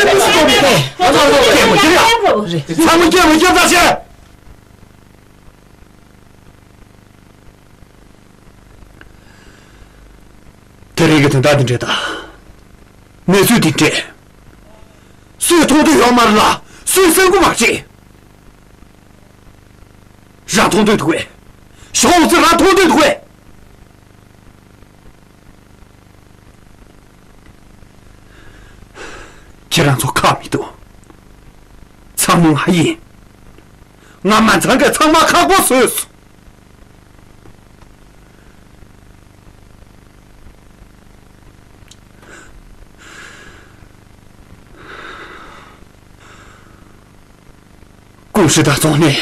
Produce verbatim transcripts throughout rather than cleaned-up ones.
ཚང་མ་སྐད་མ་རྒྱབ་ཡ། ཚང་མ་སྐད་མ་རྒྱབ་ད་བྱས། དེ་རིང་གི་དོན་དག་འདི་འདྲ་དང་། གནས་ཚུལ་འདི་འདྲ། སུས་མཐོང་འདོད་ཡོད་མ་རེད་ལ། སུས་གསན་གྱི་མ་རེད། རང་མཐོང་འདོད་འདུག་གས། ཞའོ་ཧུའུ་ཙི་རང་མཐོང་འདོད་འདུག་གས། ཁྱེད་རང་ཚོ་ཁག་མི་འདུག། ཚང་མ་ང་ཡིན། ང་མ་ཚང་གིས་ཚང་མ་ཁག་པོ་བཟོས་སོང་། ཀུང་ཧྲེ་ཏཱ་རྫོང་ནས་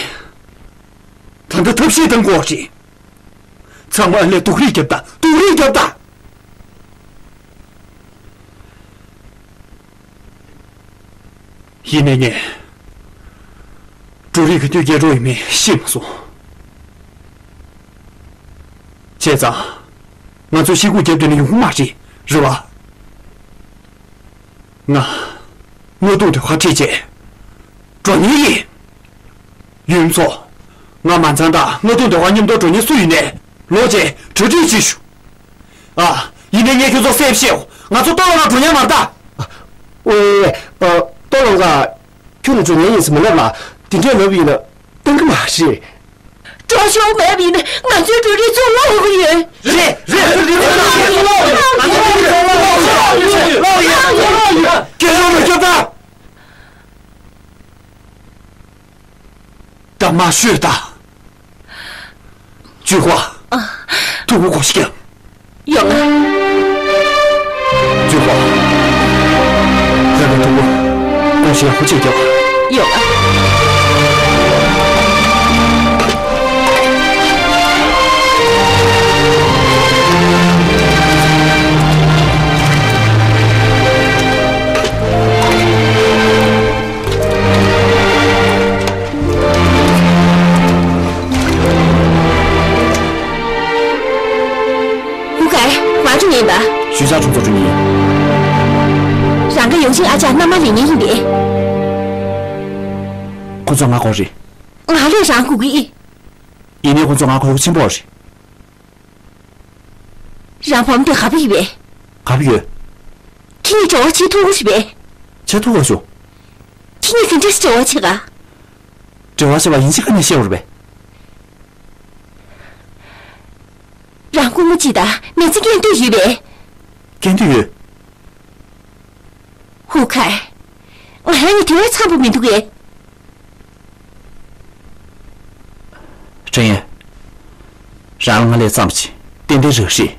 ད་ལྟ་ཐབས་ཤེས་གཏང་དགོས་རེད། ཚང་མ་ཨ་ལས་སྡུག་རུས་རྒྱབ་དང་། སྡུག་རུས་རྒྱབ་དང་། ཡིན་ནའི་ངས་འབྲུ་རིགས་ག་དུས་རྒྱལ་འགྲོ་ཡིན་མིན་ཤེས་མ་སོང་། བྱས་ཙང་། ང་ཚོས་ཤི་སྒུག་བརྒྱབ་བསྡད་ན་ཡོང་གི་མ་རེད། རེད་བ། ང་རྔ་རྡུང་ལྟེ་བར་ཁྲིད་བྱས་འགྲོ་མཁན་ཡིན། ཡུམ་ཚོ། ང་མ་ཚང་དང་རྔ་རྡུང་ལྟེ་བར་མཉམ་དུ་འགྲོ་མཁན་སུ་ཡིན་ནའི་ལོག་བྱས་གྲ་སྒྲིག་བྱེད་ཤོག། ཨ། ཡིན་ནའི་ངས་ཁྱོད་ཚོར་གསལ་པོ་བཤད་ཡོད། ང་ཚོ་ལྟོ་སློང་ལ་འགྲོ་མཁན་མ་རེད་ད། ཝེ་ཝེ་ཝེ། ཨ། ལྟོ་སློང་ག་ཁྱོད་རང་འགྲོ་མཁན་ཡིན་ཟེར་མ་ལབ་ལ། དེ་འདྲས་ལབ་ཡིན་ན་བཏང་གི་མ་རེད། འགྲོ་ཆོག་མེད་པ་ཡིན་ན་ང་ཚོའི་འབྲུ་རིགས་ཚུར་སློག་དགོས་ཀྱི་ཡོད། རེད་རེད། སྐད་ཆ་མ་བཤད་ད། ད་མ་ཤོད་ད། ཅུས་ཧྭ། ཨ། ཐུག་པ་ཁོ་ཤི་ཀྱང་། ཡོང་ང་། ཅུས་ཧྭ། ད་ག་ཐུག་པ་ཁོ་ཤི་ཡ་ཁོ་ཅིག་རྒྱབ། ཡོང་ང་། ཧུ་ཁའེ། ཝང་ཀྲུའུ་ཡིན་པ། ཞུས་ཅང་ཁྲུང་ཚོ་ཀྲུའུ་ཡིན། རང་གི་ཡོང་ཤིང་ཨ་ཅག་མནའ་མ་ལེན་མཁན་ཡིན་པས། ཁོ་ཚོ་ང་དགོས་རེད། ང་ལས་རང་དགོས་ཀྱི། ཡིན་ནའི་ཁོ་ཚོ་ང་དགོས་ཡོད་ཆེན་པོ་རེད། རང་བུ་མོ་དེ་དགའ་པོ་ཡོད་པས། དགའ་པོ་ཡོད། ཁྱེད་གཉིས་འབྲེལ་བ་བྱེད་ཐུབ་ཀྱི་རེད་པས། བྱེད་ཐུབ་པ་ཞུ། ཁྱེད་གཉིས་ག་འདྲས་འབྲེལ་བ་བྱེད་ག། འབྲེལ་བ་བྱེད་པ་ཡིན་གཅིག་ག་ནས་བཤད་པ་རེད་པས། རང་སྐུ་ངོ་གཅིག་དང་མི་ཚེ་སྐྱེལ་འདོད་ཡོད་པས། སྐྱེལ་འདོད་ཡོད། ཧུ་ཁའེ། ང་རང་གཉིས་དེ་བས་འཚམ་པོ་མི་འདུག་གས། ཀྲེང་ཡན། རང་ལ་ང་ལས་བརྩམས་ཤིང་ཏན་ཏན་རག་ཤེས།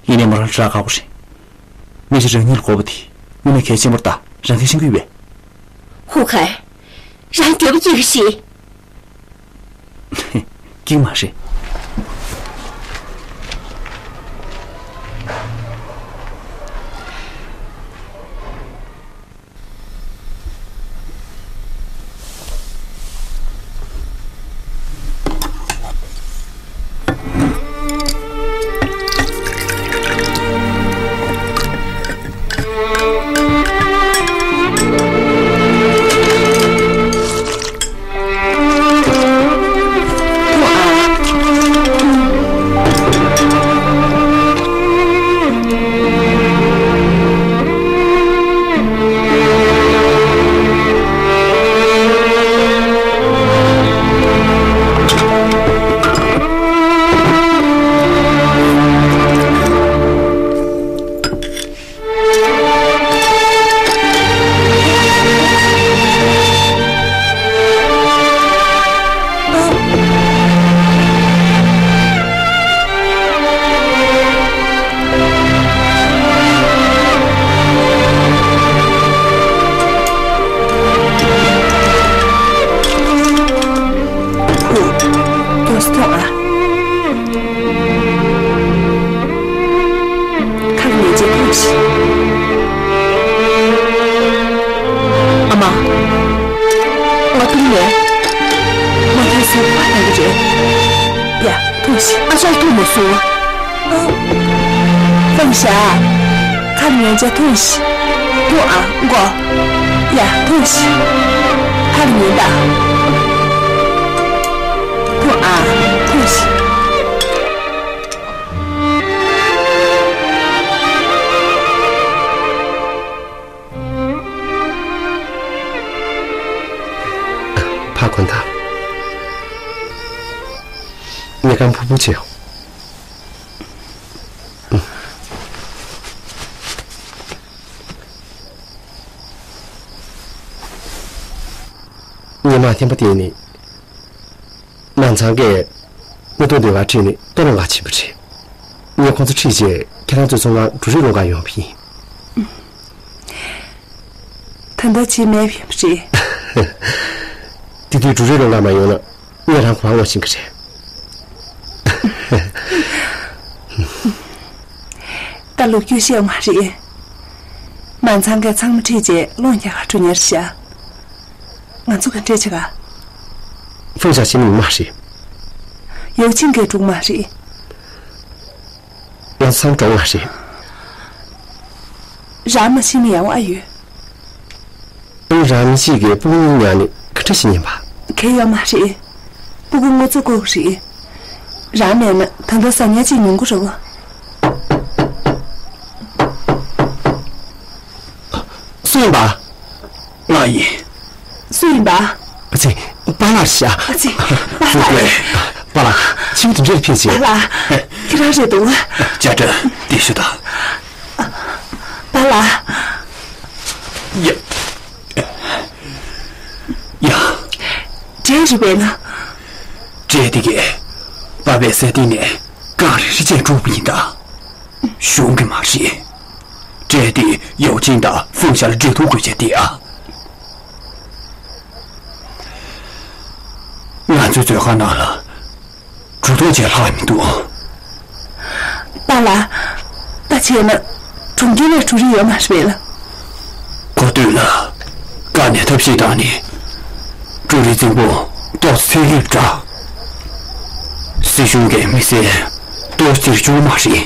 ཡིན་ནའི་མོ་རང་ཁྲ་ཁག་པོ་རེད། མི་ཞིག་རང་ཉིད་ལ་དགོས་པ་དེ་དངོས་གནས་གལ་ཆེན་པོ་རེད་ད། རང་གིས་ཤེས་ཀྱི་ཡོད་པས། ཧུ་ཁའེ། རང་འགྱོད་པ་སྐྱེ་གི་ཤི། སྐྱིད་མ་རེད། ཨ་ཅག་ཐུག་མ་སོང་། ཧྥུང་ཞ། ཁ་ལ་ཉན་བྱས་འཐུང་ཤིག་འཐུང་ཨ། མགོ། ཡ། འཐུང་ཤིག་ཁ་ལ་ཉན་དང་། འཐུང་ཨ། འཐུང་ཤིག་ཕ་གོན་དང་། ངས་ཁམ་ཕུ་ཕུ་བྱེད། ངས་མ་འཐེན་པ་དེ་ནི། མང་ཚང་གིས་མི་ཐུག་འདི་ག་ཁྲིད་ནས་སྟོད་ལུང་ག་ཕྱིན་པ་རེད། ངས་ཁོང་ཚོ་ཁྲིད་རྗེས་ཁྱེད་རང་ཚོའི་ཚོང་ཁང་འབྲུ་རིགས་སློང་ག་ཡོང་བ་ཡིན། ད་ལྟ་ཅིག་མེད་པ་ཡིན་པ་རེད། དེ་དུས་འབྲུ་རིགས་སློང་ག་མ་ཡོང་ན་ངས་རང་གོ་བ་ངོ་ཤེས་ཀྱི་རེད། ད་ལོ་རྒྱུས་བཤད་མ་རེད། མང་ཚང་གིས་ཚང་མ་ཁྲིད་རྗེས་སློང་རྒྱག་ག་འགྲོ་མཁན་རེད་ཤག་ང་ཚོ་ག་འདྲས་བྱེད་ག་ཧྥུང་ཞ་ཤི་ནི་མ་རེད། ཡོ་ཆིང་གིས་འགྲོ་མ་རེད། ང་ཚོ་ཚང་མ་འགྲོ་མ་རེད། རང་མ་ཤི་ནི་ཡག་པོ་ཨ་ཡོད། ཨང་། རང་མི་གཅིག་གིས་སྤུ་གུ་གཉིས་ཉར་ནས་ག་འདྲ་ཞིག་ཉན་པ། གལ་ཡོད་མ་རེད། སྤུ་གུ་དངུལ་རྩ་དགོས་རེད། རང་མེད་ན་ད་ལྟ་ཟ་ཉལ་ཅིག་ཉོ་གི་རེད་བ། སུ་ཡིན་པ། ང་ཡིན། སུ་ཡིན་པ། ཨ་ཙི། པཱ་ལགས་ཤག་ཨ་ཙི། པཱ་ལགས། པཱ་ལགས། ཁྱིམ་དུ་འདྲེར་ཕེབས་ཤིག་པཱ་ལགས། ཁྱེད་རང་རེད་འདུག་ཅ་ཀྲ། འདི་ཞུ་དང་། པཱ་ལགས། ཡ། ཡ། འདྲེ་རེད་པས་ན། འདྲེ་དེ་གས་པ་ཕའི་སྲས་སྡེ་ནས་གངས་རི་རི་ཅན་དཀྲུགས་པ་ཡིན་ད། གཞུང་གི་མ་རེད། འདྲེ་དེ་ཡོ་ཆིང་དང་ཧྥུང་ཞ་ལ་འབྲེལ་ཐོག་དགོས་ཆེད་དེ་ཨ། ང་ཚོའི་མཛོད་ཁང་ནང་ལ་གྲུ་ཐོག་ཅིག་ལྷག་མི་འདུག་པཱ་ལགས། ད་བྱས་ན་གྲོང་ཁྱེར་ནས་འབྲུ་རིགས་ཡོད་མ་རེད་པས་ལགས། གོ་ཐོས་ལ། དཀའ་གནད་ཐབས་ཤེས་བཏང་ནས་འབྲུ་རིགས་རྫིང་བུ་ཏོག་ཙམ་ཚད་ཡོད་འདྲ། སྲིད་གཞུང་གིས་དམིགས་བསལ་ཏོག་ཙམ་བཅུག་མ་རེད།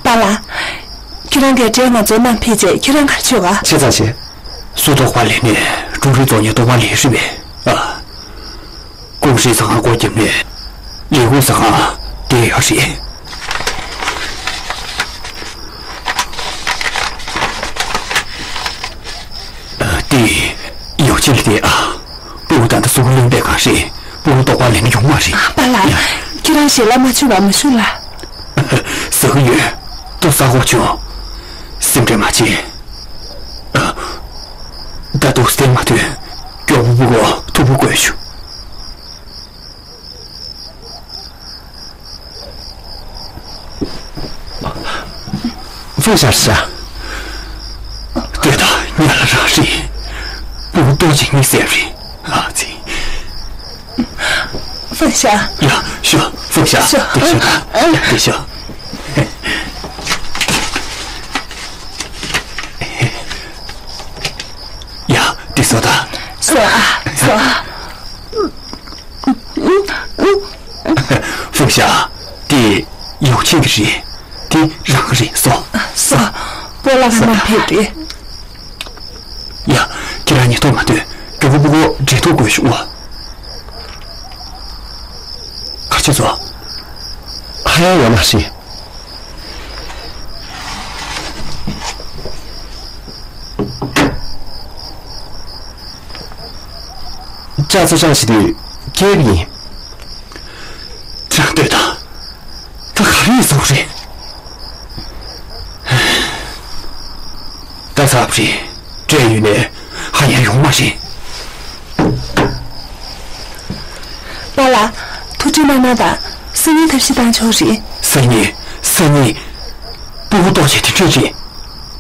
པཱ་ལགས། ཁྱེད་རང་གིས་འདྲེ་ང་ཚོའི་ནང་ཕེབས་རྗེས་ཁྱེད་རང་ག་རེ་བྱེད་ག་བྱས་ཙང་བྱས། སོ་ཐོག་པ་ལས་ནས་འབྲུ་རིགས་བཙོང་མཁན་ཐོག་མ་ལས་རེད་པས། ཨ། ཀུང་ཧྲེ་ཟ་ཁང་སྒོ་བརྒྱབ་ནས་ལས་ཁུངས་ཟ་ཁང་བསྡད་ཡོད་རེད། ཨ། དེ་ཡོ་ཆིང་ལ་བལྟས་ཨ། སྤུ་གུ་ད་ལྟ་གཟུགས་པོ་རློན་པའི་སྒང་རེད། སྤུ་གུ་ལྟོགས་པ་ལེན་ན་ཡོང་མ་རེད། པཱ་ལགས། ཡ། ཁྱེད་རང་ཞལ་ལག་མ་མཆོད་པ་མ་བཞུགས་ལ། ཟ་གི་ཡོད། ཏོག་ཙམ་ཟ་དགོས་བྱུང་། སེམས་ཁྲལ་མ་བྱེད། ཨ། ད་དུང་བསྟན་མ་ཐོན། མགྱོགས་པོ་སྤུ་གུ་ཐུག་པོ་དགོས་བྱུང་། ཧྥུང་ཞ་ཤག་ལྟོས་དང་། ཉལ་རང་རེད། སྤུ་གུ་ཏོག་ཅིག་གཉིད་སད་རེད། ཨ་ཙི། ཧྥུང་ཞ། ཡ། ཤོག་ཧྥུང་ཞ། ཤོག་འདི་ཤོག་དང་། ཡ། འདི་ཤོག་ཡ། འདི་ཟོ་དང་། ཟོ་ཨ། ཟོ་ཨ། ཧྥུང་ཞ། དེ་ཡོ་ཆིང་གི་རེད། དེ་རང་གི་རེད། ཟོ། ཟོ། སྤོ་ལགས་ལ་མ་ཕེབས་རེད། ཡ། ཁྱེད་རང་ཉིན་ཐོག་མ་སྡོད། མགྱོགས་པོ་སྤུ་གུ་འབྲེལ་གཏུག་དགོས་བྱུང་བ། ག་རེ་བྱས་སོང་། ཧ་ཡང་ཡོད་མ་རེད། ལྕགས་ཚོ་ཅང་ཞི་དུས་སྐྱེལ་གི་ཡིན། ཅང་ལྟོས་དང་། ད་ག་རེ་ཡིན་ཟེར་རེད། ད་ཚར་བ་རེད། འདྲེ་ཡོད་ནས་ཧ་ཡང་ཡོང་མ་རེད། པཱ་ལགས། ཐུགས་ཁྲལ་མ་གནང་དང་། སང་ཉིན་ཐབས་ཤེས་བཏང་ཆོག་རེད། སང་ཉིན། སང་ཉིན། སྤུ་གུ་ལྟོགས་བྱས་དེ་འདྲས་རེད།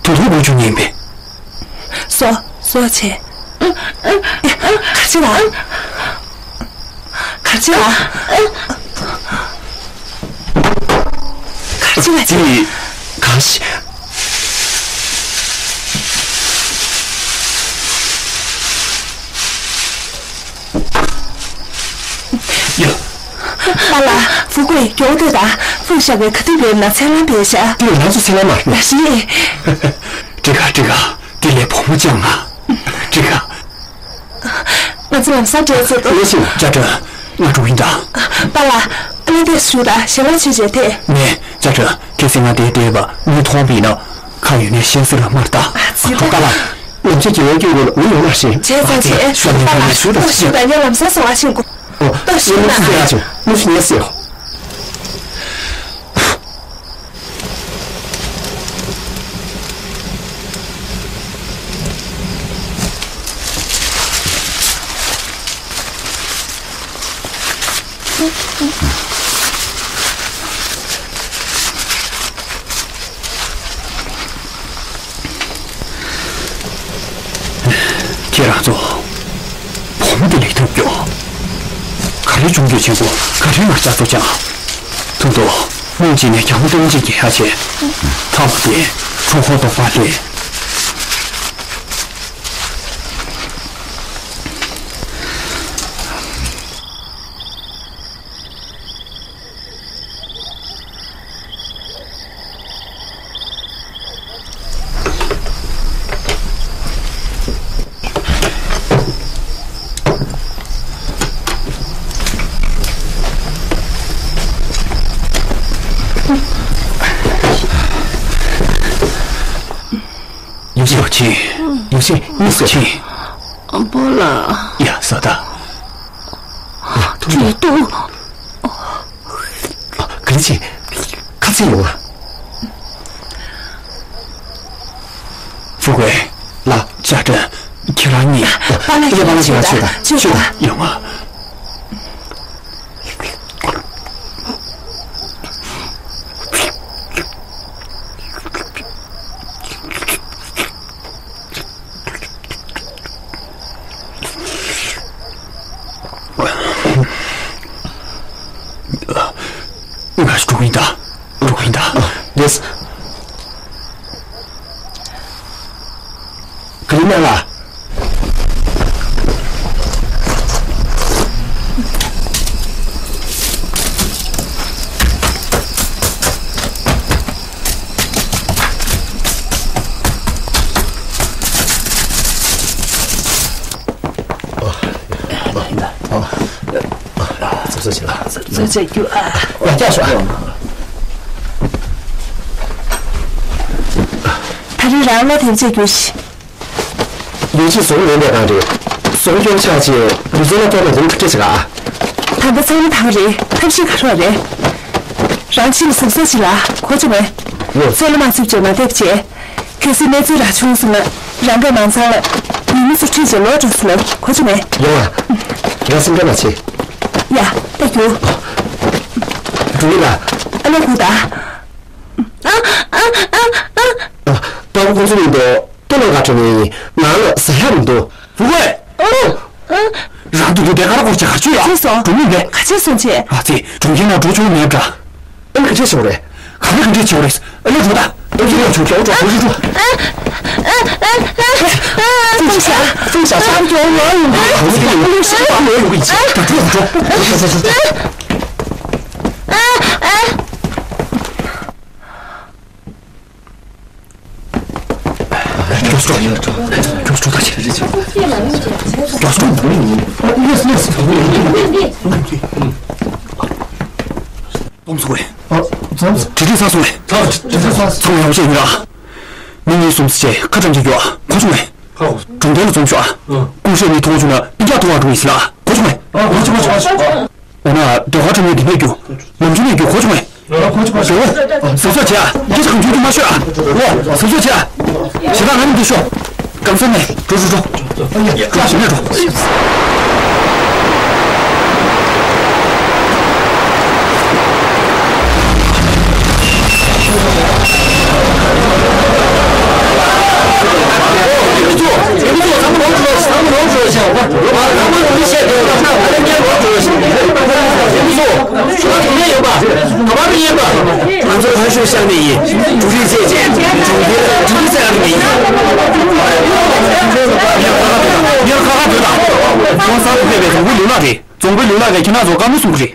དུག་ལོག་འགོ་བཅུག་ཉན་པས། སོ། སོ་ཆེ། ག་རེ་ལ། ག་རེ་ལ། ག་རེ་ལ། ཅི། གང་ཞིག། ཡ། པཱ་ལགས། ཧྥུ་ཀུའེ་མགྱོགས་སྡོད་དང་། ཧྥུང་ཞབས་ཀྱིས་ག་དུས་ཕེབས་ན་ཚེ་ལང་ཕེབས་ཤག་དེ་ང་ཚོ་ཚེ་ལང་མ་རེད། རེད། འགྲིག་ག་འགྲིག་ག་དེ་ལས་བུ་མོ་ཅང་ང་། འགྲིག་ག་ང་ཚོ་ལམ་སང་འཕྲད་ཟེར་དོ། ལགས་སོ། ཅ་ཀྲེན། ང་འགྲོ་གི་ཡིན་ད། པཱ་ལགས། ཨ་ལས་འདས་སུ་ད་ཞལ་ལག་མཆོད་བྱས་ཏེ། ནས་ཅ་ཀྲེན། ཁ་སང་ང་དེ་བལྟས་པ་མི་མཐོང་བས་ན། ཁ་ཡོད་ནས་བཤད་སྲོལ་ལ་མར་ད། ཨ་ཙི་ད། པཱ་ལགས། ལམ་སང་གྱི་ལོ་རྒྱུས་ངོ་ལ་མི་ཡོང་བ་ཞིག་བྱས་ཙང་བྱས། པཱ་ལགས། ཏོག་ཞུ་ད། ཏོག་ཞུ་ད། ངས་ལམ་སང་སོང་བ་ཞིག་གོ་ཨོ། ཏོག་ཞུ་ད། ལམ་སང་ཡག་བྱུང་། ལམ་སང་ངས་ཟེར། ཁྱེད་རང་ཚོ། བུ་མོ་དེ་ལེགས་ཐུབ་མགྱོགས། ག་རེ་བྱུང་རྒྱུ་བྱེད་དགོས། ག་རེ་ང་ཅག་ཚོ་ཅང་། ཐུང་ཐུང་། སྔོན་གྱི་ནས་ཀྱང་སྟོང་གཅིག་གི་ཡ་བྱས། ཐ་མ་དེ་གྲོད་ཁོག་ལྟོགས་པ་ལས། ཡོ་ཆེན། ཡོ་ཆེན། ཡོ་ཆེན། ཡོ་ཆེན། པཱ་ལགས། ཡ་བཟའ་ད། ཡ་ཐུགས་རྗེ་གནང་། ག་རེ་བྱས། ཁ་ཚིག་ཡོང་ང་། ཧྥུ་ཀུའེ། ལགས། ཅ་ཀྲེན། ཁྱེད་རང་གཉིས། པཱ་ལགས། ཡ་པཱ་ལགས། ཁྱེད་རང་ཚོ་ད། ཚོ་ད། ཡོང་ང་། ང་འགྲོ་གི་ཡིན་ད། འགྲོ་གི་ཡིན་ད། ཡེས། ག་རེ་ན་ལ། ཚབ་ཚབ་བྱེད་ལ། ཚབ་ཚབ་བྱེད་རྒྱུ་ཨ། ཡ་སྐྱག་ཤོག་ཨ། ད་རེས་རང་བློ་དེ་བྱེད་རྒྱུ་ཞིག་ཡོ་ཆེན་བཟོ་མེད་པའི་སྒང་རེད། བཟོ་སྐྱོན་ཆགས་རྗེས་ལུས་རྩལ་ལ་གཏོང་ན་ཡོང་གི་ཆེ་ག་ཨ། ད་ལྟ་ཚང་མ་བག་རེད། ཐབས་ཤེས་ག་རེ་རེད། རང་ཕྱི་ལ་གཟབ་གཟབ་བྱེད་ལ་གོ་བྱུང་ངས། ཡོ། ཚོད་ལ་མ་ཚུད་བྱས་མ་འདེབས་བྱས། གལ་སྲིད་གནས་ཚུལ་ར་བྱུང་སོང་ན་རང་གིས་མང་ཚང་ལ་ཉིན་མོ་ཚོ་ཁྲིད་བྱས་ལོག་འགྲོ་སོང་ལ་གོ་བྱུང་ངས། ཡོང་ཨ། ཁྱེད་རང་སེམས་ཁྲལ་མ་བྱེད། ཡ། ད་རྒྱུགས། འགྲོ་གི་ལ། ཨ་ལས་ཁུ་ད། ཨ་ཨ་ཨ་ཨ། ཨ། དཔའ་བོ་ཁོང་ཚོ་མི་འདུག་ལྟོ་ལོག་ག་འགྲོ་ནི་ཡིན། ནང་ལ་ཟ་ཡག་མི་འདུག་ཧྥུ་ཀུའེ། ཨ། རང་དུ་དུ་དེ་ག་ར་སྐོར་བྱས་ག་ཆུ་ཡ། ཅི་སོང་། འགྲོ་མི་མེད། ག་ཆེ་སོང་ཆེ། ཨ་ཙི། གྲོང་ཁྱེར་ནང་འགྲོ་ཆོག་མེད་འདྲ། ཨ་ནི་ག་ཆེ་སོང་རེད། ག་རེ་ག་འདྲ་ཆེ་བ་རེད། ཨ་ནི་འགྲོ་ད། ཨ་ཙི་ཡ་ཆུ་ཡ་འགྲོ་འགྲོ་འགྲོ་འགྲོ། ཧྥུང་ཞ། ཧྥུང་ཞ། ཧྥུང་ཞ། ཨ་ནི་འགྲོ་ཡོང་ཡོང་གི་ཡིན། འགྲོ་འགྲོ་འགྲོ། ཚོང་ཟོག་རེད། ཨ། ཚོང་ཟོག་དྲི་དྲི་ས་སོང་རེད། ཚོང་ཡོང་ཤེས་ཡིན་ར། མི་གཉིས་གསུམ་ཙམ་ཁ་གྲམ་གྱི་ཡོད། གོ་བྱུང་ངས། གྲོང་རྡལ་ལ་འཛོམས་ཤོག་ཨ། ཀུང་ཧྲེ་ནས་མཐོང་བྱུང་ན་ཨིན་ཀྱག་མཐོང་བ་འགྲོ་ཡིན་ཟེར་ལ། གོ་བྱུང་ངས། འོ་ན་སྡེ་བ་ཁྲིམས་ཡིག་འདི་ནས་རྒྱུ། ལམ་ཆུ་ནས་རྒྱུ་གོ་བྱུང་ངས། ཟོ་ཟོ་བྱས་ཨ། སྐད་ཆ་གང་བྱུང་རྒྱུ་མ་ཤོད་ཨ། ཨོ། ཟོ་ཟོ་བྱས་ཨ། ཞེ་དྲག་ང་ནི་འདི་ཤོག་གང་ས་ནས་འགྲོ་འགྲོ་འགྲོ། ཡ་ཞིག་ནས་འགྲོ། ང་ཚོ་ཁ་ཤོར་ཤག་ནས་ཡིན། འབྲུག་རིགས་རྩེད་ཆེན་འབྲུག་རིགས་རྩེད་ལ་ནས་ཡིན། ཉེར་ཁ་ཁ་སྡོད་དང་། ཉེར་ཁ་ཁ་སྡོད་དང་། ཁོང་ས་ཁུག་ཕེབས་པའི་དང་པོ་ལུས་ལག་རེད། རྫོང་དཔོན་ལུས་ལགས་ཀྱིས་ཁྱེད་རང་ཚོ་བཀའ་མོལ་གསུང་གི་རེད།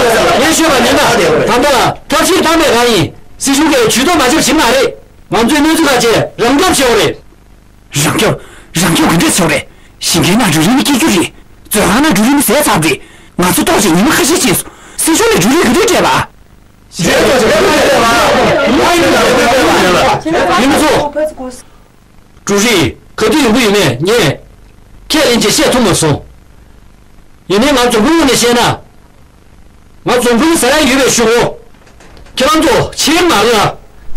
ངས་ཤོད་པ་ཉན་ན། ད་ལྟ་ཐབས་ཤེས་བཏང་པས་གང་ཡིན། སྲིད་གཞུང་གིས་ཇུས་གཏོགས་མ་བྱེད་པ་ཞིག་མ་རེད། ང་ཚོས་གནས་ཚུལ་ཁག་ཅིག་རང་སྐྱོབ་བྱེད་དགོས་རེད། རང་སྐྱོབ། རང་སྐྱོབ་ག་འདྲས་བྱེད་དགོས་རེད། ཞིང་ཁའི་ནང་འབྲུ་རིགས་ནི་སྐྱེ་རྒྱུ་རེད། མཛོད་ཁང་ནང་འབྲུ་རིགས་ནི་ཟས་ཚར་བ་རེད། ང་ཚོ་ལྟོགས་བྱས་ཉི་མ་ཁ་ཤས་ཕྱིན་སོང་། སྲིད་གཞུང་ནས་འབྲུ་རིགས་ག་དུས་སྤྲད་པ། ཡིན་མ་སོང་། འབྲུ་རིགས་ག་དུས་ཡོང་གི་ཡོད་མེད་ངས་ཁས་ལེན་བྱས་བཤད་ཐུབ་མ་སོང་། ཡིན་ནའི་ང་འཛམ་བུའི་ངོས་ནས་བཤད་ན། ང་འཛམ་བུ་ཟ་ཡ་ཡོད་པའི་ཞུ་གོ། ཁྱེད་རང་ཚོ་ཕྱིར་མ་ལོག་ཡ།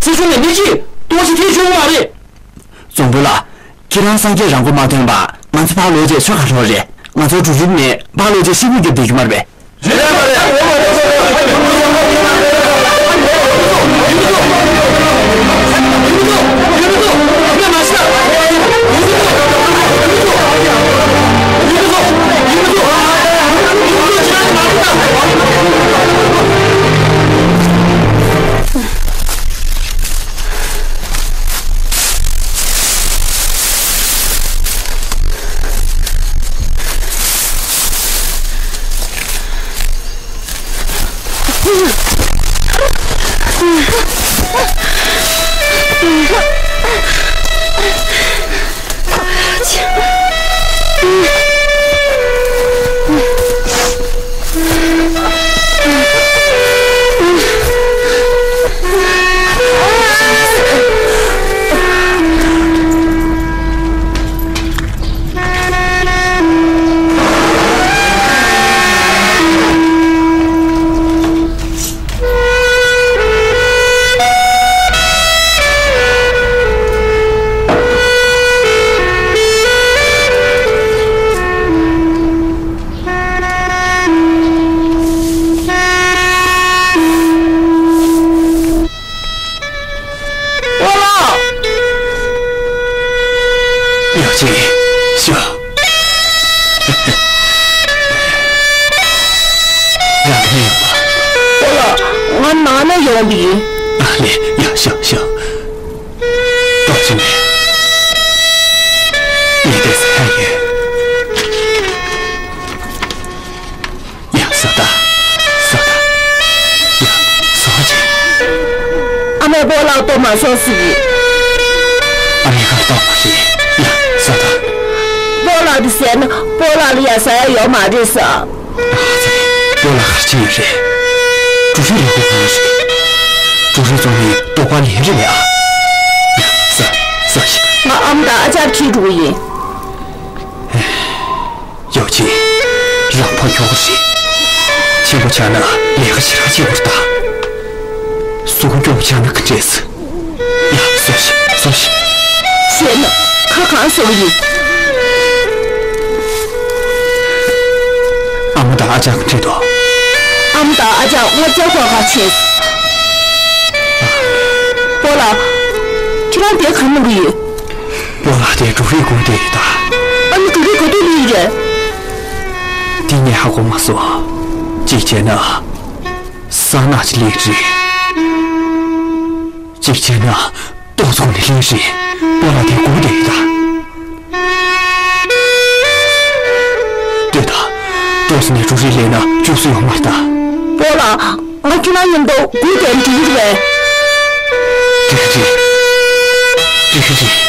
སྲིད་གཞུང་ནས་མི་གཅིག་གཏོང་ཤི་ཐེ་ཆུང་བ་རེད། འཛམ་བུ་ལགས། ཁྱེད་རང་སངས་རྒྱས་རང་མགོ་མ་ཐོན་པ་ང་ཚོ་ཕར་ལོག་རྗེས་ཆོ་ག་འགྲོ་རེད། ང་ཚོ་འབྲུ་རིགས་ནས་ཕར་ལོག་རྗེས་ཤི་བོ་རྒྱབ་བསྡད་རྒྱུ་མ་རེད་པས། རེད་པ་རེད། ཡོ་ཅིན། ཤོག་རང་ཕན་ཡོད་པ། སྤོ་ལགས། ང་ནང་ན་ཡོང་བ་ཡིན། ཨ་ལེ། ཡ། ཤོག་ཤོག་ཏོག་ཙམ་ལས། ངས་དེ་ཟ་ཡ་ཡོད། ཡ། ཟོ་ད། ཟོ་ད། ཡ། ཟོ་ཅིག་ཨ་མས་སྤོ་ལགས་ལྟོགས་མ་སོང་ཟེར་གི། ཨ་མའི་ཁ་ལྟོགས་པ་རེད། ཡ། ཟོ་ད། སྤོ་ལགས་དེ་ཟས་ན་སྤོ་ལགས་ལ་ཡ་ཟ་ཡ་ཡོད་མ་རེད་ཟེར། ཨ་ཙི། སྤོ་ལགས་ག་རེ་བྱས་ཡོད་རེད། འབྲུ་རིགས་ལས་ཁུངས་གང་རེད། འབྲུ་རིགས་བཙོང་ནས་དོགས་པ་ལན་རེ་ལས་ཨ། ཡ། ཟོ། ཟོ་ཞིག་ང་ཨ་མ་དང་ཨ་ཅག་ཁྲིད་འགྲོ་གི་ཡིན། ཡོ་ཅིན། རང་ཕར་ཁྱོག་རེད། ཆེན་པོ་ཆགས་ན་ལས་ཀ་ཞེ་དྲག་བྱེད་དགོས་རེད་ད། གཟུགས་པོ་སྐྱོ་པོ་ཆགས་ན་ག་འདྲས། ཡ། ཟོ་ཞིག་ཟོ་ཞིག་ཞེད་སྣང་ཁ་གང་ཟེར་བ་ཡིན། ཨ་མ་དང་ཨ་ཅག་ག་འདྲས་འདུག་ཨ་མ་དང་ཨ་ཅག་སྔོ་ཚལ་བར་ག་ཕྱིན། སྤོ་ལགས། ཁྱེད་རང་དེ་ག་རེ་གནང་གི་ཡོད། སྤོ་ལགས་དེ་འབྲུ་རིགས་སྒུག་བསྡད་ཡོད་ད། ཨ་ནི་འབྲུ་རིགས་ག་དུས་སླེབས་ཡོད་རེད། འདི་ངས་ཧ་གོ་མ་སོང་། གཅིག་བྱས་ན་གསང་ནག་ཅིག་སླེབས་རེད། གཅིག་བྱས་ན་ཏོག་ཙམ་ནས་སླེབས་རེད། སྤོ་ལགས་དེ་སྒུག་བསྡད་ཡོད་ད། ལྟོས་དང་། ཏོག་ཙམ་ནས་འབྲུ་རིགས་སླེབས་ན་འཇུ་ས་ཡོད་མ་རེད་ད། སྤོ་ལགས། ང་ཁྱེད་རང་མཉམ་དུ་སྒུག་བསྡད་ན་འགྲིག་གི་རེད། འགྲིག་གི་རེད། འགྲིག་གི་རེད། ད་ག་དེ།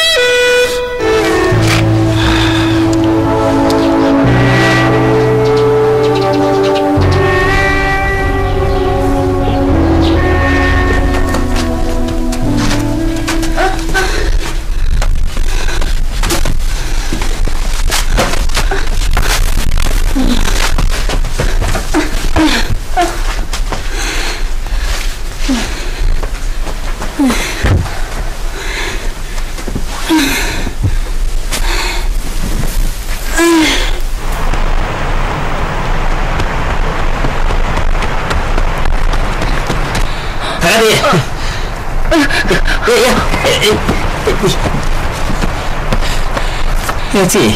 ཡ་ཡ། ཡ་ཙི།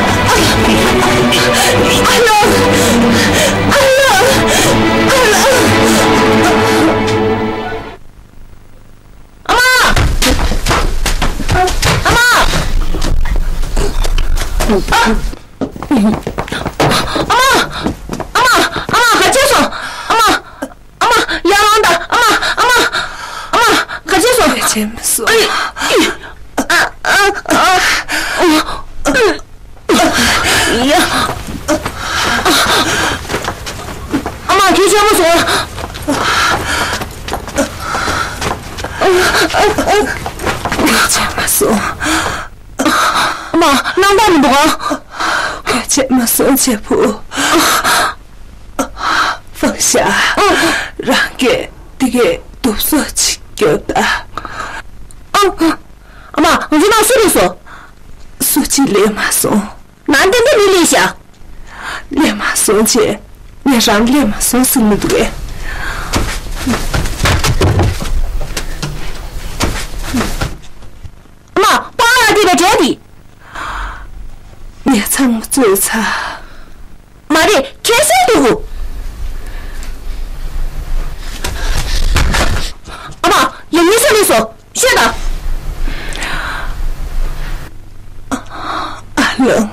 ཨ་ལགས། ཨ་ལགས། ཨ་ལགས། ཨ་མ། ཨ་མ། ཨ། ཨ་མ། ཨ་མ། ཨ་མ། ག་བྱས་སོང་། ཨ་མ། ཨ་མ། ཡར་ལངས་དང་། ཨ་མ། ཨ་མ། ཨ་མ། ག་བྱས་སོང་། བྱས་མ་སོང་། ཨ། ཨ། ཨ། ཨ། ཡ། ཨ་མ། ག་བྱས་མ་སོང་། བྱས་མ་སོང་། ཨ་མ། སྣང་དག་མི་འདུག་ག། བྱས་མ་སོང་། བྱས་བུ། ཕངས་ཤག། རང་གིས་འདི་གའི་དུབ་སོ་ཅིག་རྒྱོབ་ད། ཨ། ཨ་མ། ང་ཚོ་ནང་སུ་སླེབས་སོང་། སུ་གཅིག་སླེབས་མ་སོང་། ནང་ཏན་ཏན་མི་སླེབས་ཤག། སླེབས་མ་སོང་བྱས། ངས་རང་སླེབས་མ་སོང་ཟེར་ནི་འདུག་གས། ཨ་མ། པང་ལ་བསྡད་པའི་འབྲས་དེ། ངས་ཚང་མ་བཙོས་ཚར། མ་རེད། ཁྱེད་བཤད་འདུག་གོ། ཨ་མ། ཡང་སྙིང་ས་ལས་སོ། ཤོད་དང་། ཨ་ལང་།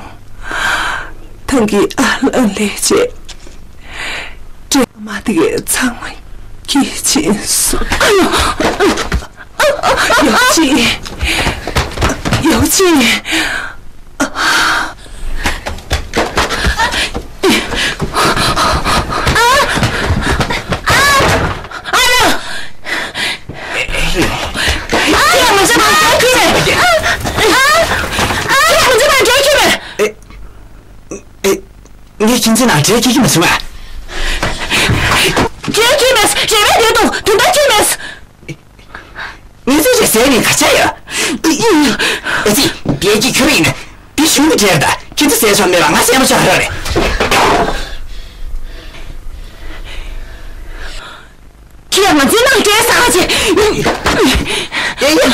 ཐང་གི་ཨ་ལང་ལས་བྱེད། འདྲེ་མ་དེ་གས་ཚང་མ་སྐྱེལ་ཕྱིན་སོང་། ཨ་ཡོ། ཡོ་ཅི། ཡོ་ཅི། ཨ། ཨ། ཨ། ཨ་ལ། ཨ་ལ། ང་ཚོ་ནང་འགྲོ་ཁྱོད་མེད། ཨ། ཨ་ལ། ང་ཚོ་ནང་འགྲོ་ཁྱོད་མེད། ཨེ། ཨེ། ངས་ཁྱིམ་མཚེས་ནང་འདྲེ་སྐྱེལ་གྱི་མ་བྱུང་ཨ། འདྲེ་སྐྱེལ་མེད། རེ་བའི་འདྲེ་དང་དུང་ཟླ་སྐྱེལ་མེད། ངས་ཚེ་རེ་ཟས་ནས་ག་ཆ་ཡོད། ཨེ་ཙི། བལ་གྱི་ཁྱོད་ཡིན་ན་འདི་གཞུང་གི་འདྲེ་རེད་ད། ཁྱེད་ཚོ་ཟས་ཆོག་མེད་པ་ང་ཟས་མ་ཆོག་ཧ་ར་རེད། ཁྱེད་ང་ཚོའི་ནང་འདྲེ་ཟ་ག་བྱེད། ཡ་ཡ།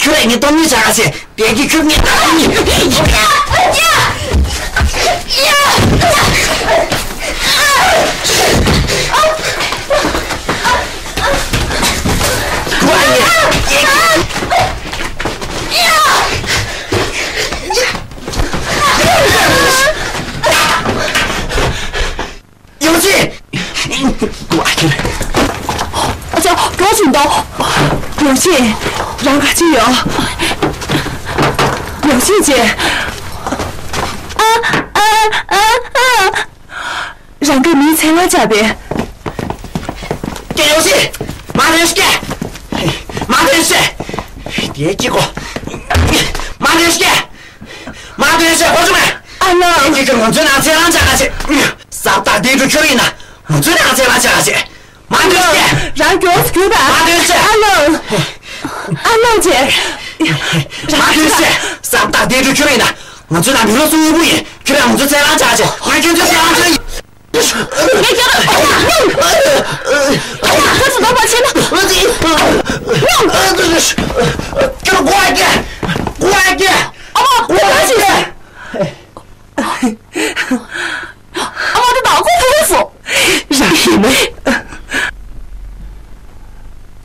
ཁྱོད་ངས་སྟོང་ཉིད་བྱ་ག་བྱེད། བལ་གྱི་ཁྱོད་ངས་སྟོང་ཉིད། ཨ་མ། ཨ་ཅོ། མགྱོགས་ཙམ་འདུག་ཡོ་ཆེ། རང་ག་ཅི་ཡོད། ཡོ་ཆེ་ཅེ། ཨ། ཨ། ཨ། ཨ། རང་གི་མིང་ཚེ་ལ་བཅག་པས། ཀྱེ་ཡོ་ཆེ། མ་ཐོན་ཤིག་མ་ཐོན་ཤིག་དེ་ཀྱི་གོ། མ་ཐོན་ཤིག་མ་ཐོན་ཤིག་གོ་ཆུ་མེ། ཨ་ལོ། ཀྱེ་ཀྱེ་ང་ཚོའི་ནང་ཚེ་ལ་བཅག་ག་ཆེ། ཟབ་ཏག་དེ་འགྲོ་ཁྱོད་ཡིན་ན། ང་ཚོའི་ནང་ཚེ་ལ་བཅག་ག་ཆེ། མ་ཐོན་ཤིག་རང་མགྱོགས་སུ་རྒྱུགས་པ། མ་ཐོན་ཤིག་ཨ་ལོ། ཨ་ལོ་ཅེ། མ་ཐོན་ཤིག་ཟབ་ཏག་དེ་འགྲོ་ཁྱོད་ཡིན་ན། ང་ཚོའི་ནང་མི་རོ་སུ་དབུལ་པོ་ཡིན། ཁྱོད་རང་ང་ཚོའི་ཚེ་ལ་བཅག་ག་ཆེ། ང་ཁྱོད་ཚོའི་ཚེ་ལ་བཅག་ག་ཆེ། ངས་ཁྱོད་ལ་ཨ་ཡ། ཨ་ཡ། ཁྱོད་ཚོ་ལོག་པར་བྱས་ན། ཨ་ཡ། ཁྱོད་ཀོ་ཨ་ཀྱེ། ཀོ་ཨ་ཀྱེ། ཨ་མ། ཀོ་ཨ་ཀྱེ། ཨ་མ། དེ་དག་ཁོ་བུ་སོ། རང་ཡིན་མོད།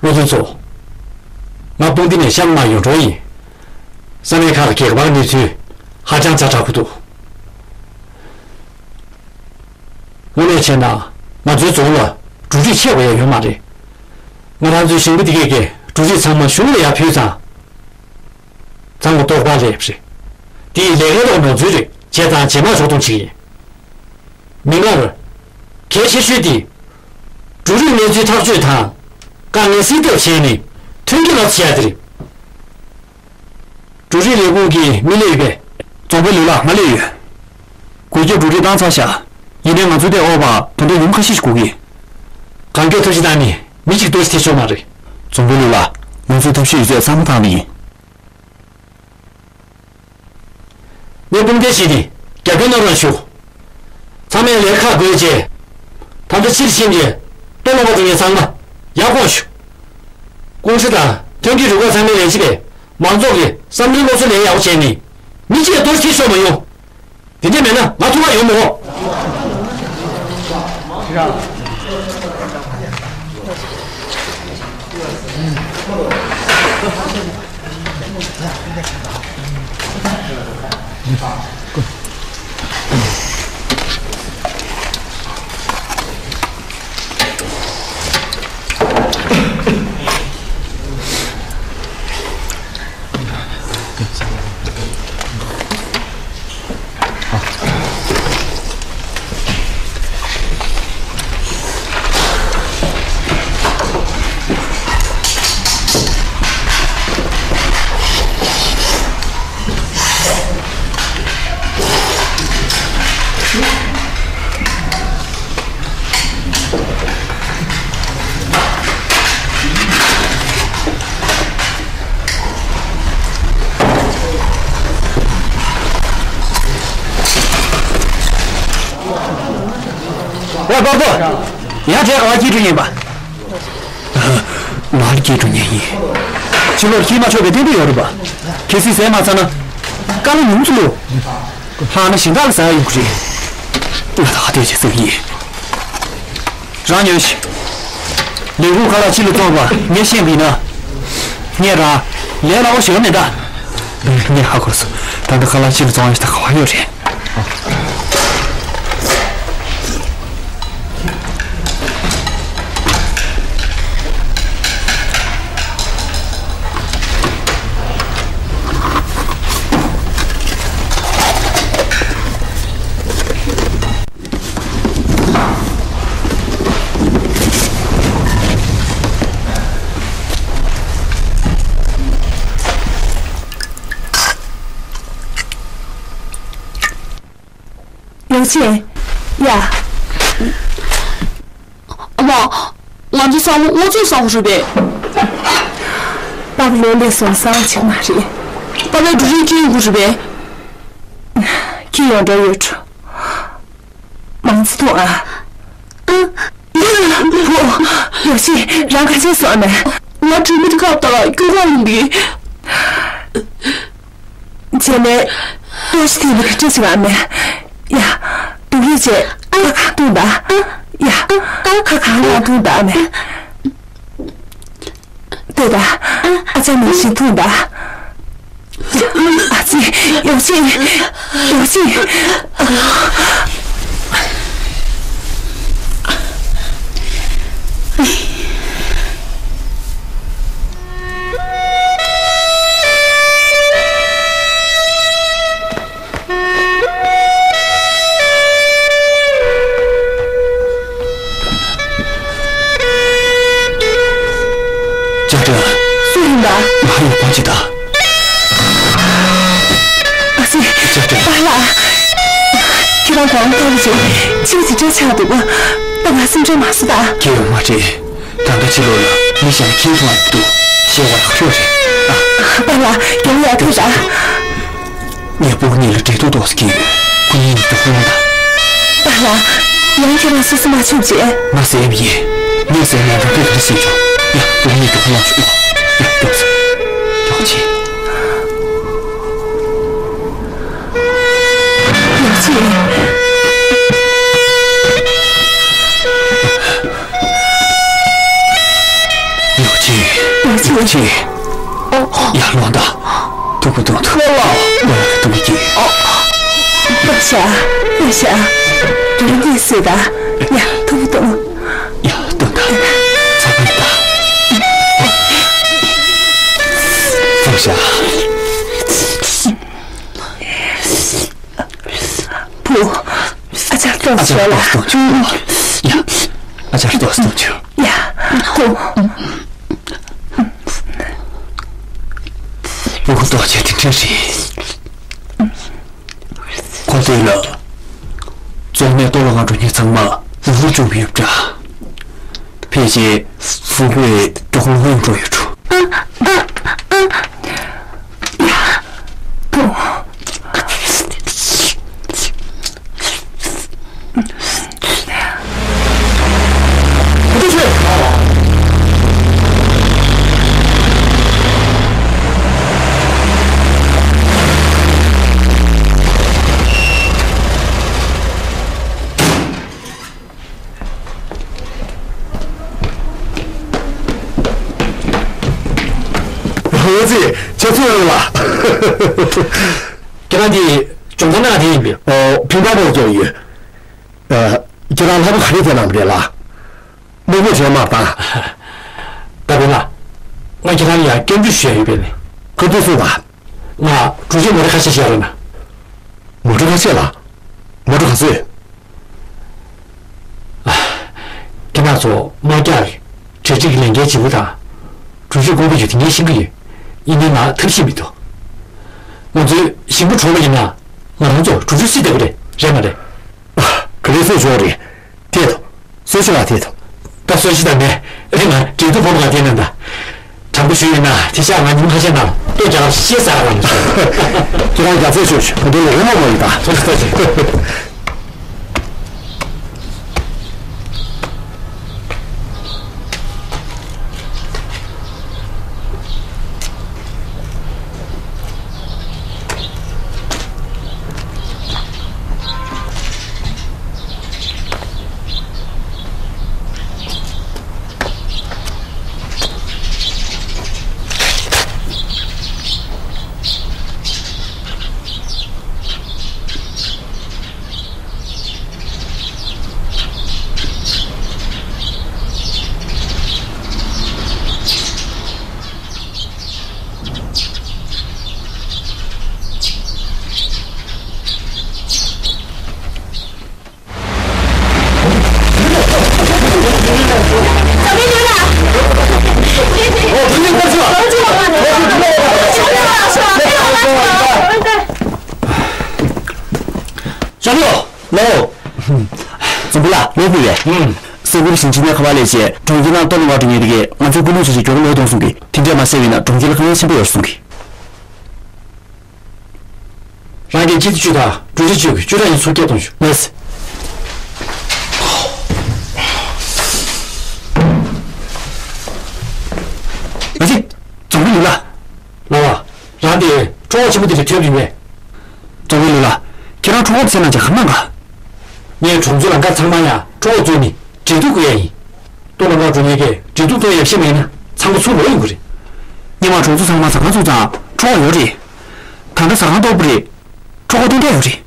བློ་མཐུན་ཚོ། ང་སྤུངས་ཐིང་ནས་ཤམ་མ་ཡོང་འགྲོ་ཡིན། ས་གནས་ཁག་གི་གད་པར་གནས་ཚུལ་ཧ་ཅང་ཛ་དྲག་པོ་འདུག་དངོས་གནས་བྱས་ན། ང་ཚོའི་རྫོང་ལ་འབྲུ་རིགས་ཆད་པ་ཡང་ཡོད་མ་རེད། ང་རང་ཚོའི་ཞིང་པ་འདི་གས་ཀྱི་འབྲུ་རིགས་ཚང་མ་གཞུང་ལ་ཡར་ཕུལ་ཙང་། ཚང་མ་རྟོགས་པ་རེད་པ་རེད། འདི་ཡི་ལས་ཀའི་ཐོག་ནོར་འཛོལ་རེད། བྱས་ཙང་རྗེས་མ་ཕྱོགས་སྡོམ་བྱེད་ཀྱི་ཡིན། མི་སྔར། གལ་ཆེ་ཤོས་དེ། འབྲུ་རིགས་གནས་ཚུལ་ཐག་གཅོད་དང་། དཀའ་ངལ་སེལ་ཐབས་བྱས་ནས་ཐོན་སྐྱེད་ལ་བྱེད་ཡ་དེ་རེད། འབྲུ་རིགས་ལས་ཁུངས་ཀྱི་མི་སླེབས་ཡོད་པས། རྫོང་དཔོན་ལུའུ་ལགས། ང་སླེབས་ཡོད། སྒོས་ཀྱི་འབྲུ་རིགས་བཏང་ཚར་ཤག་ཡིན་ནའི་ང་ཚོའི་ཐད་ཨོ་བ་ད་དུང་ཡུམ་ཁ་ཤས་ཤིག་དགོས་ཀྱི། གང་མགྱོགས་ཐབས་ཤེས་བཏང་ནས་མི་གཅིག་གཏོར་བཤིག་ཐེབས་ཆོག་མ་རེད། རྫོང་དཔོན་ལུའུ་ལགས། ང་ཚོའི་ཐབས་ཤེས་ཡོད་ཚད་གཙང་མ་བཏང་ནས་ཡིན། ངས་དཔུང་སྡེ་བྱས་ཏེ་རྒྱབ་སྐྱོར་གནང་རོགས་ཞུ། ཚང་མས་ལས་ཀ་བགོས་རྗེས། ད་ལྟ་ཕྱིར་ཕྱིན་རྗེས་ལྟོ་སློང་བར་འགྲོ་མཁན་ཚང་མ་ཡར་ཁོངས་ཞུ། ཀུང་ཧྲི་དང་ཐོན་སྐྱེད་རུ་ཁག་ཚང་མའི་ལས་བྱེད་པས་མང་ཚོགས་ཀྱི་བསམ་བློའི་སློབ་གསོ་ལེན་ཡག་པོ་བྱས་ནས། མི་གཅིག་གཏོར་བཤིག་ཤོར་མ་ཡོང་། དེ་འདྲ་མེད་ན་ང་ཐུག་ག་ཡོང་མི་དགོས། ཨོ་པ་པོ། ཡང་བྲེལ་ག་བ་སྐྱིད་འགྲོ་ཉན་པ། ང་ལ་སྐྱིད་འགྲོ་ཉན་ཡིན། ཕྱི་ལོགས་སྐྱིད་མ་ཆོག་པའི་གཏན་འབེབས་ཡོད་རེད་པ། གལ་སྲིད་ཟས་མ་ཚར་ན། དཀའ་ལས་མྱོང་ཚུལ་ལོ། ལྷག་ན་གཞན་དག་ལ་ཟ་ཡ་ཡོང་གི་རེད། ང་ད་ལྟ་བལྟས་བྱས་སེམས་ཡིན། རང་ཉོན་ཞིག་ལས་ཁུངས་ཁ་ལག་སྤྱི་ལ་བཙོང་བ་ངས་ཤེས་པ་ཡིན་ན། ངས་རང་ལས་སླ་བོ་ཞིག་མེད་ད། ངས་ཧ་གོ་སོང་། ད་ལྟ་ཁ་ལག་སྤྱི་ལ་བཙོང་བ་ཞིག་ད་ག་བ་ཡོད་རེད། ཡང་ཆེ། ཡ། ཨ་མ། ང་ཚོ་ཚང་མ་སྔོ་ཚོད་ཟ་དགོས་རེད་པས། པ་ཕ་ལོ་ལེགས་སོང་ཟ་བ་ཆེ་མ་རེད། པ་ཕའི་འབྲུ་རིགས་འཁྱེར་ཡོང་དགོས་རེད་པས། འཁྱེར་ཡོང་འགྲོ་ཡོད། མང་ཚོ་འཐུང་ཨ། ཨ། ཡོ་ཆེ། རང་ག་ཚོད་སོང་ཨ་མ། ང་གྲོས་མོལ་ཁག་དང་སྐྱོ་གར་ཡིན་པས། བྱས་ནས། ཏོག་ཙམ་དེ་ལ་ག་འདྲ་ཞིག་ཨ་མ། ཡ། སྡུག་རུས་བྱས། ཨ། ཁ་གང་བཏུང་ད། ཡ། ཨ། ཁ་གང་ལ་བཏུང་ད་ཨ་མ། ལྟོས་ད། ཨ་ཅག་ནང་བཞིན་འཐུང་ད། ཨ་ཙི། ཡོ་ཆེ། ཡོ་ཆེ། ཨ། ཅ་ཀྲེན། སུ་ཡིན་པ། ང་ཡོང་ཁོང་ཅིག་དང་། ཨ་ཙི། ཅ་ཀྲེན། པཱ་ལགས། ཁྱེད་རང་གོང་ཐོག་ལ་ཅིག་ཅིག་ཅིག་ཆགས་འདུག་པ། ད་ང་སེམས་ཁྲལ་མ་བཟོ་ད། ཁྱེད་ཡོང་མ་རེད། ད་ལྟ་ཕྱི་ལོགས་ལ་མི་གཞན་ལ་ཁྱེད་མཐོང་ཡག་འདུག་ཤེས་པ་ལ་ཁ་ཕྱོགས་རེད། ཨ། པཱ་ལགས་ཡང་ཡག་ཐུག་ད། ངའི་སྤུ་གུ་གཉིས་ལ་འབྲེལ་གཏུག་ཏོག་ཙམ་སྐྱེས་ཡོད། ཁོ་གཉིས་མགྱོགས་པོ་ལངས་དང་། པཱ་ལགས། ཡང་ཁྱེད་རང་སོ་སོ་མ་ཆོག་ཅེས། ང་ཟེར་ཡ་མ་ཡིན། ངས་ཟེར་ན་རང་གིས་ག་རེ་ཟེར་ཆོག་ཡ། སྤུ་གུ་གཉིས་མགྱོགས་པོ་ལངས་ཤོག་ཡ། མགྱོགས་ཙམ། མགྱོགས་ཅིག་མགྱོགས་ཅིག་མགྱོགས་ཅིག་ཡ། ལོང་དང་། སྡུག་པོ་གཏོང་ཐུབ། ལོ་ལ་སྡུག་པོ་སྐྱེས། པ་ཤ། པ་ཤ། རང་གིས་ཟེར་ད། ཡ། སྡུག་པོ་གཏོང་། ཡ། སྡུག་ད། ཚ་པོ་ད། པ་ཤ། བུ། ཨ་ཅག་ཏོག་ཙམ་ལ། ཨ་ཅག་ཏོག་ཙམ་ལ། ཡ། ཨ་ཅག་ཏོག་ཙམ་ཅིག་ཡ། ཧོ། སྤུ་གུ་ལྟོགས་བྱེད་དེ་འདྲ་རེད། ཁོ་ཚོས་ལ། རྫོང་ནས་ལྟོ་ལ་མ་འགྲོ་མཁན་ཚང་མ་ལུག་ལུག་བྱུང་གི་ཡོད་འདྲ། ཕལ་ཆེར་སྤུ་གུ་ཡི་མགྱོགས་ལོང་ཡོང་འགྲོ་ཡོད་འགྲོ། ཨ་ཙི། ཁྱེད་ཚོ་ཡོང་ལ། ཁྱེད་རང་འདི་སྦྱོང་བརྡར་གནང་དེ་ཡིན་པས། ཨོ། ཕིང་པ་པོ་སྐྱོན་ཡོད། ཨ། ཁྱེད་རང་ལྷག་པ་ག་རེ་བྱེད་གནང་བ་རེད་ལ། མི་མོ་བྱས་མ་ད། ད་བེ་ལ། ང་ཁྱེད་རང་ལ་ཡང་སྐྱོན་བརྗོད་ཞུ་ཡ་ཡོད་པས་ནི། ག་དུས་སུ་ད། ང་གྲུ་ཆུ་མོ་རེ་ཁ་ཤས་བཤད་རོགས་གནང་། མོ་ཊ་ཁ་ཤས་ལ། མོ་ཊ་ག་ཚོད། ཨ། ཁྱེད་རང་ཚོ་དམག་རྒྱགས་རེད། གྲ་སྒྲིག་གི་ལས་འགན་ལྗིད་པོ་དང་། གྲུ་ཆུ་དཀོན་པོ་ཡོད་དེ་ངས་ཤེས་ཀྱི་ཡོད། ཡིན་ནའི་ང་ཐབས་ཤེས་མི་འདུག་ང་ཚོའི་ཞིང་པ་གྲོངས་པ་ཡིན་ན། ང་རང་ཚོ་གྲུ་ཆུ་སྲིད་བསྡད་པ་རེད། རེད་མ་རེད། ཨ། ག་རེ་ཟེར་ཆོག་རེད། དེ་དང་། གསོལ་ཇ་ལ་དེ་དང་། ད་གསོལ་ཇ་དང་མེད། ཨེ་མ། འབྲས་ཐུག་ཕོར་པ་ག་དེ་ན་ད། དྲང་པོ་ཞུས་ཡིན་ན་དེ་ཤག་ང་ཉིན་ཁ་ཤས་ནང་ལྟོ་རྒྱག་ཤེས་ས་རང་། ཁྱེད་རང་རྒྱ་ཚད་ཤོད་ཤོད། ད་དུང་ལོ་ངོ་མ་མ་ཡིན་ད། ཐུགས་རྗེ་ཆེ། ལོ། རྫོང་དཔོན་ལགས། ལོ་ཕུལ་བས། ཨུམ། ས་ཁུལ་ཞིང་ཆེན་ནས་ཁ་པར་སླེབས་རྗེས་གྲོང་ཁྱེར་ནང་ལྟོ་སློང་ག་འགྲོ་མཁན་དེ་གས་ང་ཚོའི་སྐུ་ལུས་ཚོ་ཞིག་མགྱོགས་པོ་ལོག་གཏོང་གསུང་གི། དེ་འདྲས་མ་བྱས་པ་ཡིན་ན་གྲོང་ཁྱེར་ལ་དཀའ་ངལ་ཆེན་པོ་ཡོང་གསུང་གི། རང་གིས་ཅི་ཐུབ་ཅི་ཐུབ་གྲོས་ཆོད་ཅིག་བཅུ་ཕྲག་གཉིས་ཚུར་སྐྱེལ་གཏོང་ཞུ། ལགས་སེ། ཨ་ཙི། རྫོང་དཔོན་ལགས། ལགས་པ། རང་དེ་ཁྲོ་བོ་ཆེན་པོ་དེ་ལ་ཐོས་པ་ཡིན་པས། རྫོང་དཔོན་ལགས། ཁྱེད་རང་ཁྲོ་བོ་ཟེར་ན་ཅང་ག་མ་ག་ངས་གྲོང་ཚོ་ལ་འགའ་ཚང་མ་ཡང་ཁྲོ་བོ་བཙོན་ནི་འབྲེལ་གཏུག་དགོས་ཡ་ཡིན། ལྟོ་ལ་འགའ་འགྲོ་མཁན་གྱིས་འབྲེལ་གཏུག་གཏོང་ཡ་ཤེས་མེད་ན་ཚང་མ་ཚུར་ལོག་ཡོང་གི་རེད། སྔོན་མ་གྲོང་ཚོ་ཚང་མ་ཟ་ཁང་བཙུགས་ཙང་ཁྲོ་བོ་ཡོད་རེད། ད་ལྟ་ཟ་ཁང་སྟོབས་པོ་རེད། ཁྲོ་བོ་ཏན་ཏན་ཡོད་རེད།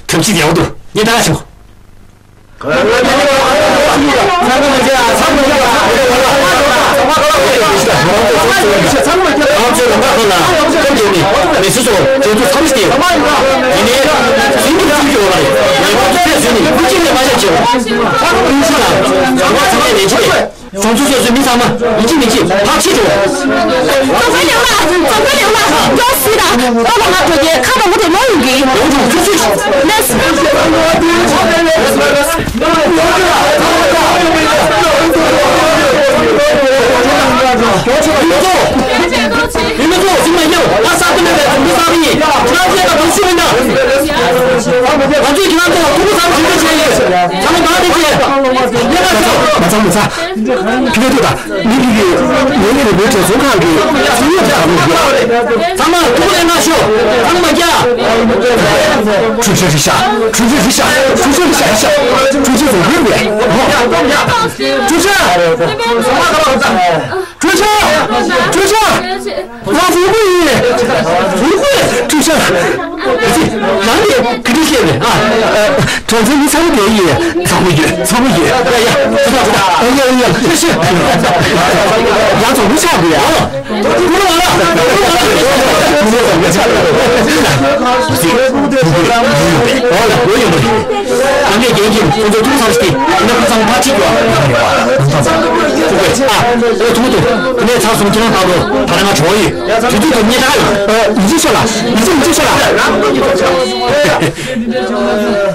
ཐབས་ཤེས་ཡག་པོ་འདུག་ངས་ལྟ་ག་ཕྱིན་གོ། ང་ཚོའི་ལམ་ཁ་ཁག་ལ་སྐབས་འགྱོད་ནས་མི་སེར་ཚོ་འབྱོར་ཐོ་ཚང་མ་སྟེར། དེ་ནས་ཟིན་གྱི་ཚུལ་གྱི་འོག་ལ་རེད། ང་ཚོ་ཚད་ཟིན་ནས་ཀུན་གྱིས་ལས་མ་བྱ་བྱེད་པ། ཀུན་གཞི་ལ་ཟམ་པ་ཚང་མས་ལས་བྱེད་པས། གྲོང་ཚོ་སོ་སོའི་མི་ཚང་མ་ཡིན་གཅིག་མིན་གཅིག་ཕར་ཕྱིར་འགྲོ། ཙོང་ཁ་ལེགས་ལགས། ཙོང་ཁ་ལེགས་ལགས། མགྱོགས་སེ་དང་། ཨོ་ལོ་ང་འགྲོ་རྒྱལ་ཁ་དང་པོ་དེ་ལོ་ཡིན་གི། ཡོང་ཆོག་ཚུལ་ཚུལ། ལེས། ཡུལ་མི་ཚོ་ཟིན་མ་ཡིན། ང་ས་ཏུ་མེད་པའི་ཚོགས་འདུ་ཚང་མ་ཡིན། ཁྱེད་རང་ཚོས་ང་ཚོ་ཐུགས་ཁུར་ཚང་མ་ཞིག་ཏུ་བྱས་ཡོད། ཚང་མ་བདག་དེ་བྱས། ཡ་ང་ཚོ་མ་ཚང་མ་ཚ། ཕི་ལེ་ཏུ་དང་། མི་གི་གི་ངོས་ནས་རེ་བོད་བྲེལ་ཚོང་ཁང་གི་ཚོང་ཡོད་དྲ་མི་དགོས། ཚང་མ་ཐུགས་ལས་མ་ཤོར། ཚང་མ་རྒྱ། ཁྲུས་ཆེན་རི་ཤ། ཁྲུས་ཆེན་རི་ཤ། ཁྲུས་ཆེན་རི་ཤ་རི་ཤ། ཁྲུས་ཆེན་རྫོང་དཔོན་རེད། ཁྲུས་ཆེན། ཁྲུས་ཆེན། ཁྲུས་ཆེན། ང་བུ་གུ་ཡིན། བུ་གུ། ཁྲུས་ཆེན། རང་གི་གི་དྲི་ཤེས་རེད་ཨ། གྲོང་ཚོའི་མི་ཚང་མ་དེ་ཡིན། ཚང་མ་ཡོད། ཚང་མ་ཡོད། ཡ་ཡ། ཕུ་ཐག་ཕུ་ཐག་ཨ་ཡ་ཡ་ཡ། ཡ་ཤི། ང་ཚོ་མི་ཆགས་དགོས་ཡ། ཨོ། ཕུ་ཐག་ང་ལ། ཕུ་ཐག་ང་ལ། མི་ཚོ་མི་ཆགས་དགོས། ཨོ་ལ་ལོ་ཡོད་མ་རེད། ཨ་ནེ་རྒན་གྱིས་ཁོང་ཚོ་ཐུགས་བསམ་སྟེ་ཨ་ནེ་ཁོང་ཚང་ཕར་ཁྲིད་དགོས། ཨ་ཨོ་ཐུག་ཐུག་ཨ་ནེ་ཚར་སོང་ཁྱེད་རང་ཕར་ལོག་ད་ནས་ང་གྲོངས་ཡོད། དུས་ཚོད་དུ་ངས་ད་ག་ཡོད། ཨ་ཡིན་ཅི་ཤོད་ལ། ཡིན་ཅི་ཡིན་ཅི་ཤོད་ལ།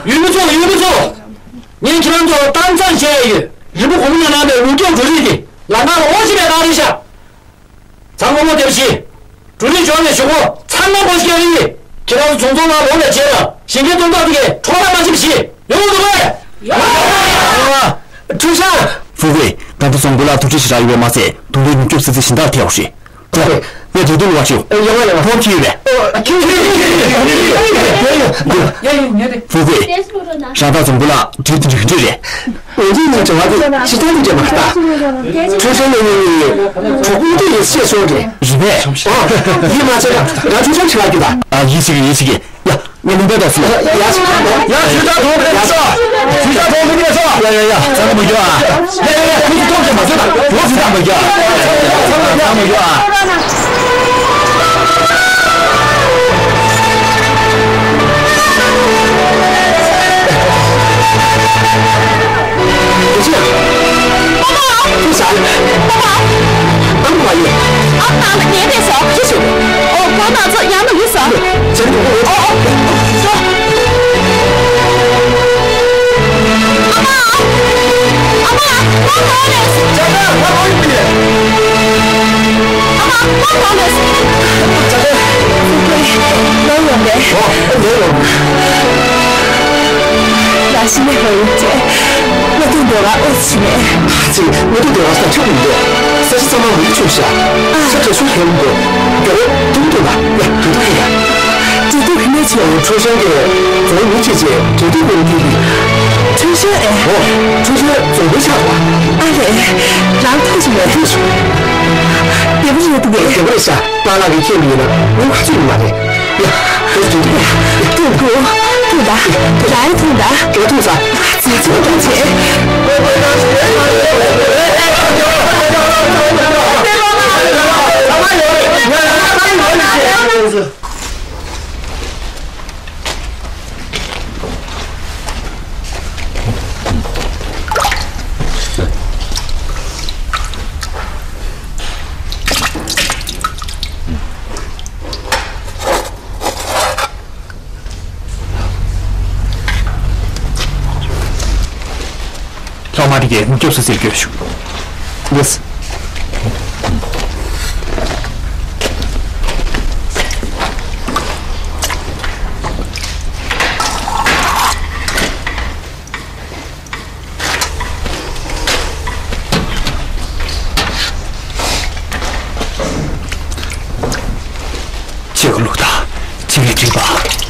ཡུལ་མི་ཚོ་ཡུལ་མི་ཚོ། ངས་ཁྱེད་རང་ཚོ་གཏམ་བཟང་བཤད་ཡ་ཡོད། རིན་པོ་གོང་མ་ཉོ་གནང་བའི་ལུག་ཀྱོག་འབྲུ་རིགས་དེ་ལམ་ཁ་ལ་དབོར་ཞིག་པའི་གནང་རེད་ཤག་ཚང་མ་བློ་བདེ་པོ་བྱེད། འབྲུ་རིགས་འབྱོར་བའི་གཞུག་གུ་ཚང་མ་བློ་ཞིག་རེད། ཁྱེད་རང་ཚོ་ཚོང་ཚོང་ལ་ལོག་ནས་བྱས་ལ་ཞིང་ཁའི་སྟོན་ཐོག་དེ་གའི་འཕྲོ་བརླག་མ་བྱེད་པ་བྱེད། ཡོང་འདུག་གས། ཡོང་། ཁྲུན་ཤང་། ཧྥུ་ཧུའེ། ད་ལྟ་རྫོང་དཔོན་ལགས་ཐུགས་རྗེ་ཞེ་དྲག་ཡོད་པ་མ་ཟད་གདོང་ལེན་མུ་སྐྱོབ་སི་སི་ཞིང་བདག་ཐེ་བ་རེད། ཁོ་ངས་དེ་དུས་ལུ་བ་ཞིག་ཡོང་ཡོང་ཡོང་། ཁོང་ཁྱི་ཡོད་པས། ཨོ་ཁྱི་ཡོད་ཡོད་ཡོད། ཧྥུ་ཧུའེ། རང་ད་རྫོང་དཔོན་ལགས་དྲིན་དུ་འཇུག་འདོད་རེད། འོན་ཏེ་ངའི་དྲི་བ་དེ་སྤྱིར་བཏང་དུ་འདྲེས་མ་རེད་ད། ཁྲུན་ཤང་ནས་ངེད་གཉིས་གྲོགས་པོ་དེ་ཡིན་ཤེས་སོང་རེད། རེད་པས། ཨོ། ཡིད་མ་ཆེས་ན་ང་ཁྲུན་ཤང་དྲི་བ་རྒྱུ་ད། ཨ་ཡིད་ཆེས་ཀྱི་ཡིད་ཆེས་ཀྱི། ཡ། ངས་ལུང་པ་དང་སུ། ཡ་ཡ། ཇུས་ཐག་གྲོང་ཁྱེར་ཚོ། ཇུས་ཐག་གྲོང་ཁྱེར་ཚོ། ཡ་ཡ་ཡ། ཚང་མ་མ་རྒྱོབ་ཨ། ཡ་ཡ་ཡ། ཁོ་ཚོ་ཐོག་ཅིག་མ་བཟོད་དང་། ཁོ་ཚོ་ཚང་མ་མ་རྒྱོབ་ཨ། ཚང་མ་མ་རྒྱོབ་ཨ། ཨ་མ། ཨ་མ། ཨ་མ་ཡིན། ཨ་མ་ལ་ཉལ་བསྡད་སོང་། ཅི་ཞིག་ཨོ། ཁོང་རྣམ་ཚོ་ཡར་ལ་ཡོང་སོང་། ཇེ་མགྱོགས་པོ། ཨོ་ཨོ། ཨ་མ། ཨ་མ། ང་ལོག་རེད། ཇ་ཁ་ང་ལོག་ཡོང་གི་རེད། ཨ་མ། ང་ལོག་རེད། ཇ་ཁ། ལོག་ཡོང་པས། ཨོ། ལོག་ཡོང་། ང་ཤི་ནས་ལོག་ཡོང་རྗེས། ང་དུང་འདོ་བ་ཨོ་ཆི་མེད། ཨ་ཙི། ང་དུང་འདོ་བ་ས་ཆུ་མི་འདུག་ས་ཆ་ཚང་མ་མི་ཆུ་ཤ། ས་ཆ་སུ་ཧེ་མི་འདུག་རྒྱ་རོ་དུང་དུ་ལ་ཡ་དུ་དུ་ཡ། དུ་དུ་ཧི་ནེ་ཆེ། ཁྲོ་ཤང་གི་རྫོང་མི་ཆེ་ཆེ་དུ་དུ་གོ་མི་གི། ཁྲོ་ཤང་ཨེ། ཨོ། ཁྲོ་ཤང་རྫོང་དཔོན་ཆགས་པ། ཨ་ལས། རང་ཐུག་ཆུ་མེད། ཐུག་ཆུ། དེ་བུ་རེད་འདུག་གས། དེ་བུ་རེད་ཤག་པཱ་ལགས་ཀྱིས་མཁྱེན་པ་ཡིན་ན་ངོ་ཁ་ཚུད་ཡོད་མ་རེད། ཡ། ཁོ་ཚོ་དུང་དུང་ཡ། དུང་དུང་། དུང་ད། རང་ཡང་དུང་ད། དེ་ལ་དུང་ཟ། ཙི་ཙི་དུང་ཆེ། སློབ་མ་དེ་གས་མུ་སྐྱོབ་སུ་ཟེར་སྐྱོད་ཞུ། ལགས། ཁྱེད་ཀྱི་ལུགས་དང་ཁྱེད་ཀྱི་སྒྲིག་པ།